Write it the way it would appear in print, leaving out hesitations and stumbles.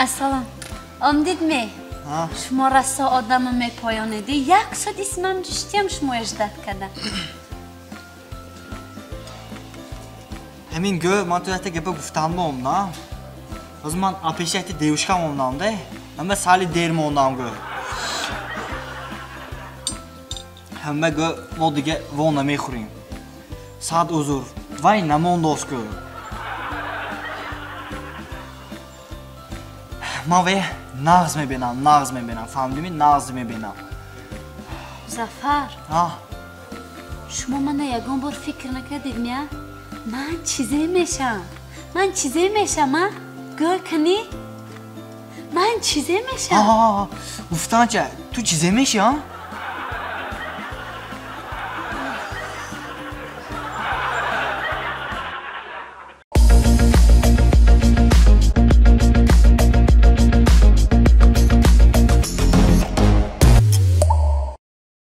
Ассалом. Омдид ме? Шумо расо одамо мепоёнеди. Як соат исмам ҷуштиям шумоя ждать када. Ҳамин гӯ, ман ту якта гапа гуфтан мондам. Ҳозир ман пеши якта девушка мондам де. Ҳама сали дер мондам гӯ. Ҳама гӯ мо дига во намехӯрем. Сад узр. Вай намондост гӯ. Ман вай нағз мебинам, нағз мебинам. Фаҳмидими? Нағз мебинам. Зафар. Шумо мана ягон бор фикр накардед, мия? Ман чизе мешам. Ман чизе мешам, а? Гӯ кани? Ман чизе мешам. Гуфтанча, ту чизе меши, а?